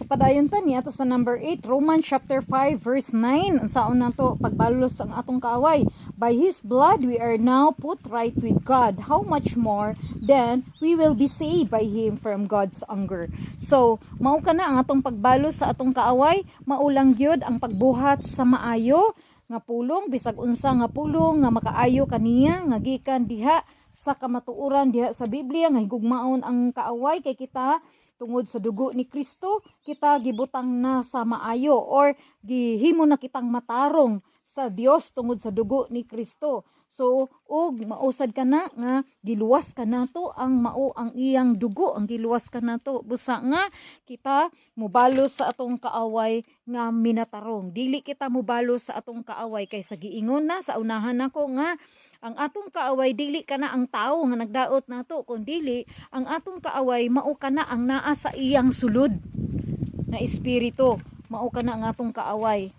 So padayon ta niya sa number 8, Romans chapter 5 verse 9. Unsaon nato pagbalos ang atong kaaway? By His blood we are now put right with God. How much more then we will be saved by Him from God's anger? So, mao kana ang atong pagbalos sa atong kaaway, mao lang gyud ang pagbuhat sa maayo nga pulong, bisag unsa nga pulong nga makaayo kaniya nga gikan diha sa kamatuoran, diha sa Biblia, nga higugmaon ang kaaway, kay kita, tungod sa dugo ni Kristo, kita gibutang na sa maayo or gihimo na kitang matarong sa Dios tungod sa dugo ni Kristo. So ug mausad kana nga giluwas kanato ang mao ang iyang dugo ang giluwas kanato, busa nga kita mubalos sa atong kaaway nga minatarong. Dili kita mubalos sa atong kaaway kay sa giingon na sa unahan nako nga ang atong kaaway dili kana ang tao nga nagdaot nato, kun dili ang atong kaaway mao kana ang naa sa iyang sulod na espiritu, mao kana ang atong kaaway.